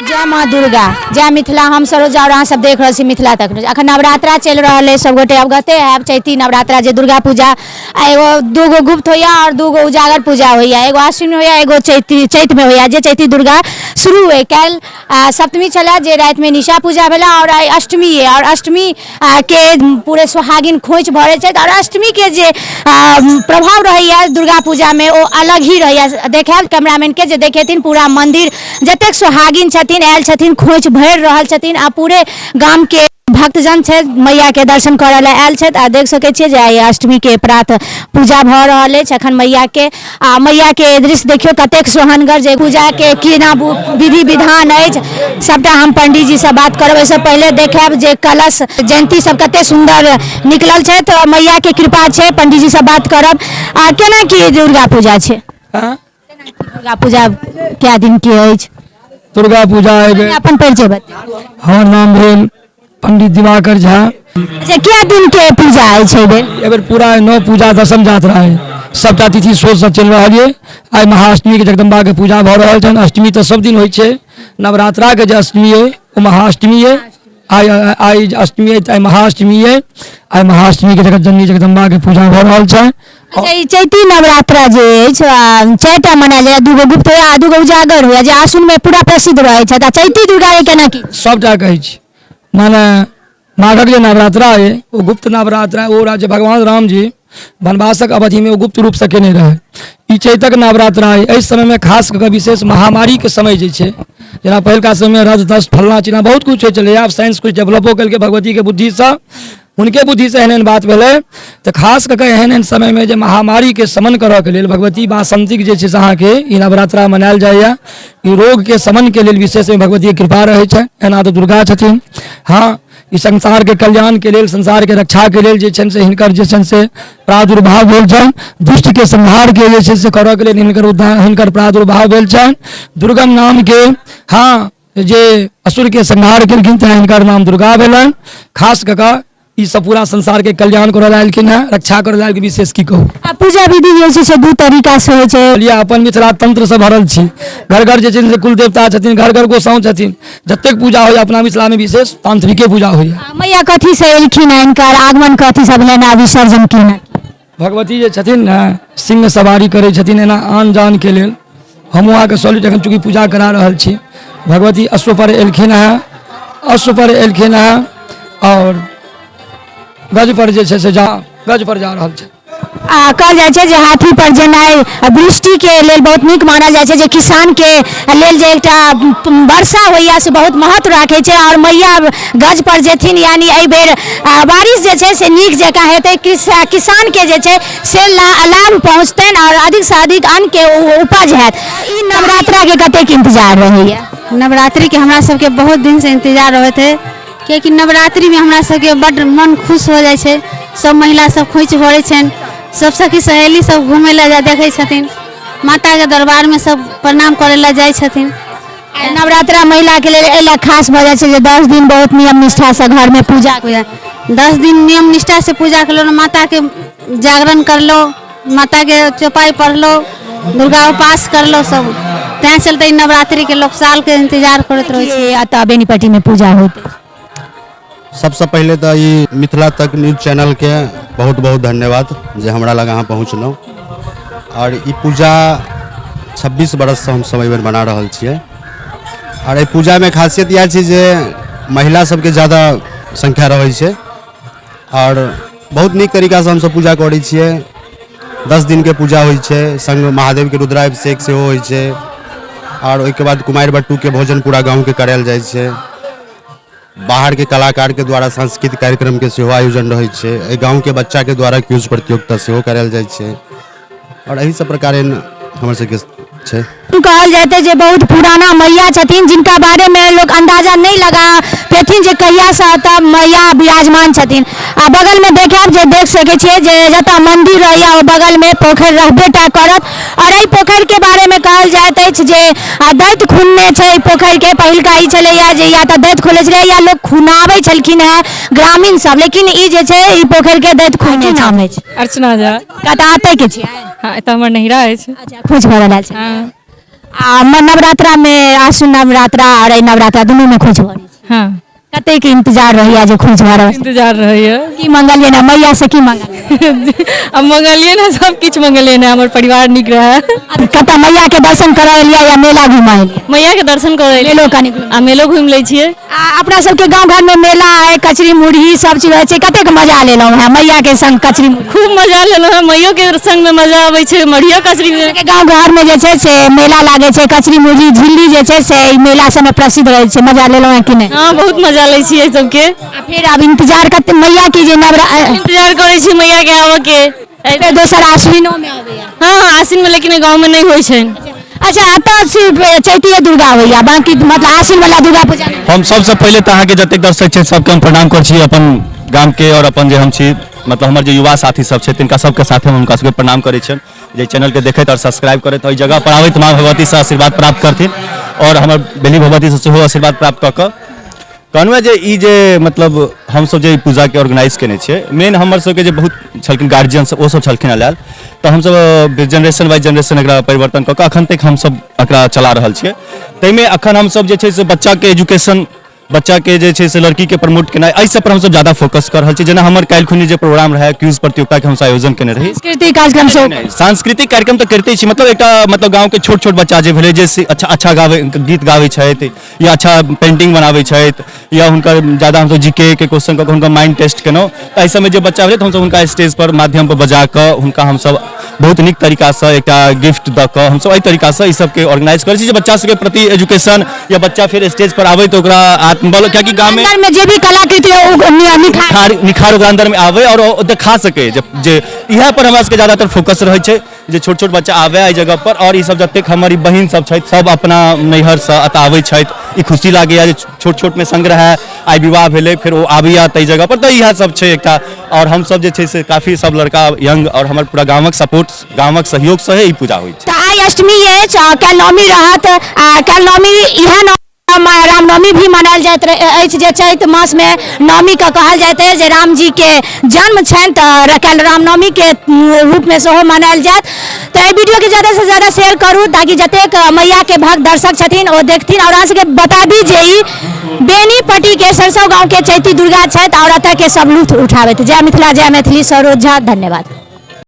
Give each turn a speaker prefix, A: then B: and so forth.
A: जय माँ दुर्गा, जय मिथिला। हम सरोजा और अहाँ सब देख रहल छी मिथिला तक न्यूज। अखन नवरात्रा चलि रहल अछि, सबगोटे अवगते हैब। चैती नवरात्रा जे दुर्गा पूजा, आ एगो दूगो गुप्त होइया और दूगो उजागर पूजा होइया, एगो आश्विन होइया, एगो चैती चैतमे होइया। जे चैती दुर्गा शुरू अइ, काल्हि सप्तमी छलै जे रातिमे निशा पूजा भेलै और आइ अष्टमी अइ और अष्टमी के पूरे सोहागिन खोइछ भरै छथि और अष्टमीके जे प्रभाव रहैया दुर्गा पूजामे ओ अलग ही रहैया। देखायब कैमरामैनके जे देखेथिन पूरा मन्दिर जतेक सोहागिन छथिन आयल छथिन, खोइछ भरि रहल छथिन आ पूरे गामके भक्तजन छथि, मैयाके दर्शन करऽ लए आयल छथि। आ देख सकै छियै जे आइ अष्टमीके प्रात पूजा भऽ रहल अछि अखन मैयाके। आ मैयाके दृश्य देखियौ कतेक सोहनगर, जे पूजाके केना विधि विधान अछि सबटा हम पंडीजीसँ बात करब। एहिसँ पहिले देखायब जे कलश जयन्ती सब कते सुन्दर निकलल छै, तऽ मैयाके कृपा छै। पंडीजीसँ बात करब। आ केना की दुर्गा पूजा छै?
B: हाँ?
A: दुर्गा पूजा कए दिन के अछि?
B: दुर्गा पूजा एहि
A: अपन परिचय बताउ।
B: हमर नाम भेल पंडित दिवाकर झा।
A: अच्छा, कए दिन के पूजा अछि एहि बेर?
B: एहि बेर पूरा 9 पूजा दसम यात्रा है, सबटा तिथि सोचसँ चलि रहल ये। आइ महाअष्टमी के जगदम्बा के पूजा भऽ रहल छनि। अष्टमी तऽ सब दिन होइ छै, नवरात्रा के जे अष्टमी अइ ओ महाअष्टमी अइ। आइ आइ अष्टमी अइ तऽ आइ महाअष्टमी अइ। आइ महाअष्टमी के जगत जननी जगदम्बा के पूजा भऽ रहल छनि।
A: अच्छा, ई चैती नवरात्रा जे अछि चारिटा मनायल जाइए, दूगो गुप्त होइए आ दूगो उजागर होइए जे आश्विनमे पूरा प्रसिद्ध रहै छथि। आ चैती दुर्गा के केना की?
B: सबटा कहै छी, माने माघक जे नवरात्रा अइ ओ गुप्त नवरात्रा, ओ राज्य भगवान राम जी वनवासक अवधिमे ओ गुप्त रूपसँ केने रहै। ई चैतक नवरात्रा अइ। एहि समयमे खास कऽ कऽ विशेष महामारीके समय जे छै, जेना पहिलुका समयमे रज दस फल्लाँ चिल्लाँ बहुत किछु होइ छलै, आब साइंस किछु डेवलपो केलकै भगवतीके बुद्धिसँ, हुनके बुद्धिसँ एहन एहन बात भेलै। तऽ खास कऽ कऽ एहन एहन समयमे जे महामारीके शमन करऽके लेल भगवती बासन्तीक जे छै से अहाँके ई नवरात्रा मनायल जाइए। ई रोगके शमनके लेल विशेष भगवतीके कृपा रहै छै। एना तऽ दुर्गा छथिन, हँ, ई संसारके कल्याणके लेल, संसारके रक्षाके लेल जे छनि से हिनकर जे छनि से प्रादुर्भाव भेल छनि। दुष्टके संहारके जे छै से करऽके लेल हिनकर उद्धार, हिनकर प्रादुर्भाव भेल छनि। दुर्गम नामके, हँ, जे असुरके संहार केलखिन तेँ हिनकर नाम दुर्गा भेलनि। खास कऽ कऽ ई सब पूरा संसारके कल्याण करऽ लए एलखिन हेँ, रक्षा करऽ लए एलखिन, विशेष की कहू।
A: आ पूजा विधि जे छै से दू तरीका से होइ छै।
B: बुझलियै, अपन मिथिला तंत्रसँ भरल छी। घर घर जे छै से कुल देवता छथिन, घर घर गोसाउं छथिन। जतेक पूजा होइए अपना मिथिलामे विशेष तांत्रिके पूजा होइए।
A: आ मैया कथी से एलखिन हेँ, हिनकर आगमन कथी से भेलनि आ विसर्जन केना?
B: भगवती जे छथिन ने सिंह सवारी करै छथिन एना आन जानके लेल। हमहूँ अहाँके सॉलिड एखन चूँकि पूजा करा रहल छी। भगवती अश्वपर एलखिन हेँ, अश्वपर एलखिन हेँ आओर गजपर जे छै से जा गजपर जा रहल छै।
A: आ कहल जाइ छै जे हाथी पर जेनाइ वृष्टिके लेल बहुत नीक मानल जाइ छै, जे किसानके लेल जे एकटा वर्षा होइए से बहुत महत्व राखै छै। आओर मैया गज पर जेथिन यानी एहि बेर बारिश जे छै से नीक जकाँ हेतै, किसानके जे छै से लाभ पहुँचतनि आओर अधिकसँ अधिक अन्नके उपज हैत। ई नवरात्राके कतेक इन्तजार रहैए?
C: नवरात्रिके हमरा सबके बहुत दिनसँ इन्तजार रहैत है, कियाकि नवरात्रिमे हमरा सबके बड्ड मन खुश हो जाइ छै। सब महिला सब खोइछ भरै छनि, सब सखी सहेली सब घुमै लए जा देखै छथिन, माताके दरबारमे सब प्रणाम करै लए जाइ छथिन।
A: नवरात्रा महिलाके लेल एहि लए खास भऽ जाइ छै जे 10 दिन बहुत नियम निष्ठासँ घरमे पूजा
C: पूजा 10 दिन नियम निष्ठासँ पूजा केलहुँ, माताके जागरण करलहुँ, माताके चौपाइ पढ़लहुँ, दुर्गा उपास करलहुँ सब। तैं चलते ई नवरात्रिके लोक सालके इंतजार करैत रहै छै।
A: एतऽ बेनीपट्टीमे पूजा होइत अछि।
D: सबसँ पहिले तऽ ई मिथिला तक न्यूज चैनलके बहुत बहुत धन्यवाद जे हमरा लग अहाँ पहुँचलहुँ। आओर ई पूजा 26 बरससँ हमसब एहि बेर मना रहल छियै। आओर एहि पूजामे खासियत इएह छै जे महिला सबके ज्यादा संख्या रहै छै आओर बहुत नीक तरीकासँ हमसब पूजा करै छियै। 10 दिनके पूजा होइ छै, संग महादेवके रुद्राभिषेक सेहो होइ छै आओर ओहिके बाद कुमारि बटुकके भोजन पूरा गाँवके करायल जाइ छै। बाहरके कलाकारके द्वारा सांस्कृतिक कार्यक्रमके सेहो आयोजन रहै छै। एहि गाँवके बच्चाके द्वारा क्विज प्रतियोगिता सेहो करायल जाइ छै आओर एहि सब प्रकारे हमर सबके छै।
A: कहल जाइत जे बहुत पुराना मैया छथिन जिनका बारेमे लोक अंदाजा नहि लगा पेथिन जे कहियासँ एतऽ मैया विराजमान छथिन। आ बगलमे देखायब जे देख सकै छियै जे जतऽ मन्दिर रहैया ओ बगलमे पोखरि रहबे टा करत। आओर एहि पोखरिके बारेमे कहल जाइत अछि जे दैत खुनने छै एहि पोखरिके। पहिलका ई छलैया जे या तऽ दैत खुनै छलै या लोक खुनाबै छलखिन हेँ ग्रामीण सब, लेकिन ई जे छै ई पोखरिके दैत खुनने नाम अछि?
E: अर्चना झा।
A: कतऽ एतै के छियै?
E: हँ, एतऽ हमर नैहरा अछि।
A: अच्छा, खोज भरल आयल छलियै।
E: हँ।
A: आ नवरात्रा मे आश्विन नवरात्रा आओर एहि नवरात्रा दुनू मे खोंइछ भरै छी?
E: हँ।
A: कतेक इंतजार रहैया जे खोंइछ भरब?
E: इंतजार रहैया।
A: की मंगलियै ने मैया से, की मंगलियै?
E: आ मंगलियै ने, सब किछु मंगलियै ने, हमर परिवार नीक रहै।
A: कतऽ मैया के दर्शन करऽ एलियै या मेला घूमऽ एलियै?
E: मैया के दर्शन करऽ एलियै।
A: मेलो कनि घूमि।
E: आ मेलो घुमि लै छियै।
A: आ अपना सबके गाँव घर में मेला है, कचरी मुरही सब चीज होइ छै, कतेक मजा लेलहुँ हेँ मैया के संग कचरी मुरही?
E: खूब मजा लेलहुँ हेँ, मैयो के संग में मजा अबै छै, मढ़ियो कचरी में।
A: के गाँव घर में जे छै से मेला लागै छै, कचरी मुरही झिल्ली जे छै से ई मेला सबमे प्रसिद्ध रहै छै, मजा लेलहुँ हेँ कि नहि?
E: हँ, बहुत मजा लै छियै सबके।
A: आ फेर आब इंतजार कते मैया के जे नवरा
E: इंतजार करै छी मैया के आबऽ के।
A: फेर दोसर आश्विनो मे अबैया।
E: हँ, आश्विन में, लेकिन गाँव में नहि होइ छै।
A: अच्छा, एतऽ सिर्फ चैतिये दुर्गा होइया, बाकी मतलब आश्विन वाला दुर्गा पूजा नहि?
F: हम सबसँ पहिले तऽ अहाँके जतेक दर्शक छै सबके हम प्रणाम करै छी अपन गामके आओर अपन जे हम छी, मतलब हमर जे युवा साथी सब छै तिनका सबके साथे हम हुनका सबके प्रणाम करै छियनि जे चैनलके देखैत आओर सब्सक्राइब करैत एहि जगह पर आबैत माँ भगवतीसँ आशीर्वाद प्राप्त करथिन आओर हमर बेली भगवतीसँ सेहो आशीर्वाद प्राप्त कऽ कऽ कहलहुँ जे ई जे मतलब हमसब जे ई पूजाके ऑर्गेनाइज केने छियै, मेन हमर सबके जे बहुत छलखिन गार्जियन सब, ओ सब छलखिन लायल, तऽ हमसब जेनरेशन बाय जेनरेशन एकरा परिवर्तन कऽ कऽ अखन तक हमसब एकरा चला रहल छियै। ताहिमे अखन हमसब जे छै से बच्चाके एजुकेशन, बच्चाके जे छै से लड़कीके प्रमोट केनाइ, एहि सब पर हमसब ज्यादा फोकस कऽ रहल छी। जेना हमर काल्हि खुनी जे प्रोग्राम रहै, क्यूज प्रतियोगिताके हमसब आयोजन केने रही।
A: सांस्कृतिक कार्यक्रम सेहो?
F: नहि, सांस्कृतिक कार्यक्रम तऽ करिते छी, मतलब एकटा मतलब गाँवके छोट छोट बच्चा जे भेलै जे अच्छा अच्छा गाबै, गीत गाबै छथि या अच्छा पेंटिंग बनाबै छथि या हुनकर ज्यादा हमसब जीके के क्वेश्चन कऽ कऽ हुनकर माइंड टेस्ट केलहुँ, तऽ एहि सबमे जे बच्चा भेलै तऽ हमसब हुनका स्टेज पर माध्यम पर बजा कऽ हुनका हमसब बहुत नीक तरीकासँ एकटा गिफ्ट दऽ कऽ हमसब एहि तरीकासँ ई सबके ऑर्गेनाइज करै छी जे बच्चा सबके प्रति एजुकेशन या बच्चा फेर स्टेज पर आबै तऽ ओकरा आत्मबल, कियाकि गाममे
A: अंदर में जे भी कलाकृति है, ओ निखार
F: निखार निखार ओकरा अन्दरमे आबै आओर ओ देखा सकै जे इएह पर हमरा सबके ज्यादातर फोकस रहै छै जे छोट छोट बच्चा आबै एहि जगह पर। आओर ई सब जतेक हमर ई बहिन सब छथि, सब अपना नैहरसँ एतऽ आबै छथि, ई खुशी लागैया जे छोट छोटमे संग रहए, आइ विवाह भेलै, फेर ओ आबैया ताहि जगह पर, तऽ इएह सब छै एकटा। आओर हमसब जे छै से काफी सब लड़का यंग आओर हमर पूरा गामक सपोर्ट, गामक सहयोगसँ ई पूजा होइ छै।
A: तऽ आइ अष्टमी अछि आ काल्हि नवमी रहत, आ काल्हि नवमी, इएह रामनवमी भी मनायल जाइत अछि जे चैत मासमे नवमी के कहल जाइत अछि जे रामजी के जन्म छनि, तऽ काल्हि रामनवमी के रूपमे सेहो मनायल जायत। तऽ एहि वीडियोके ज़्यादा से ज़्यादा शेयर करू ताकि जतेक मैया के भक्त दर्शक छथिन ओ देखथिन। आओर अहाँ सबके बता दी जे ई बेनीपट्टी के सरसो गाँव के चैती दुर्गा छथि आओर एतऽ के सब लुत्फ उठाबैत। जय मिथिला, जय मैथिली। सरोज झा, धन्यवाद।